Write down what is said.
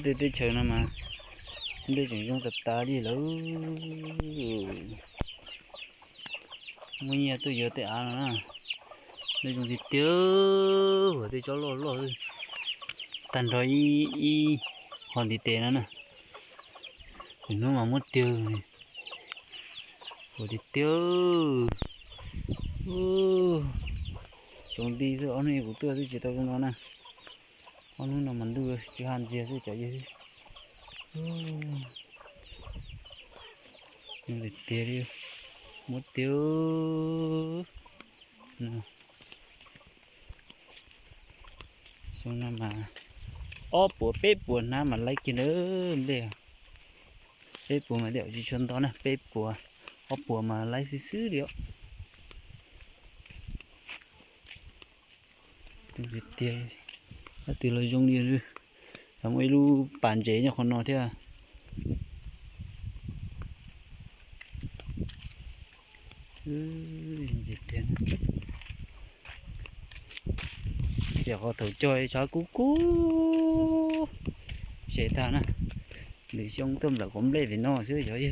Tej teb chaws no mas nplej tseem zoo tas tas li lawm. Muaj nyiaj tuaj yuav tej av no na. Nplej zoo tiag tiag, tej tsob loj loj tag nrho ib qho ntiv tes no na. Lwm hnub mas muab tiag, huam tiag tiag. Tsaus nti xwb, ob hnub kuv tuaj twb tsis tau zoo no na. Ob hnub no mas ntuj tsis haj ntxiag xwb cov yawg. Tiag li, muab tiag. Xyoo no mas ob puas peb puas hnab mas laib kiag na nplej. Peb puas mas tej zaum tsis tshua nto na, peb puas, ob puas mas laib xwb xwb li os. Tiag, ob tug los zoo li, muaj ib lub pas ntses nyob qhov no thiab. Xiam qhov thaum cog tshav kub kub, ces tag na. Lwm xyoo tuaj nplawm quav nplej pem no xwb yog.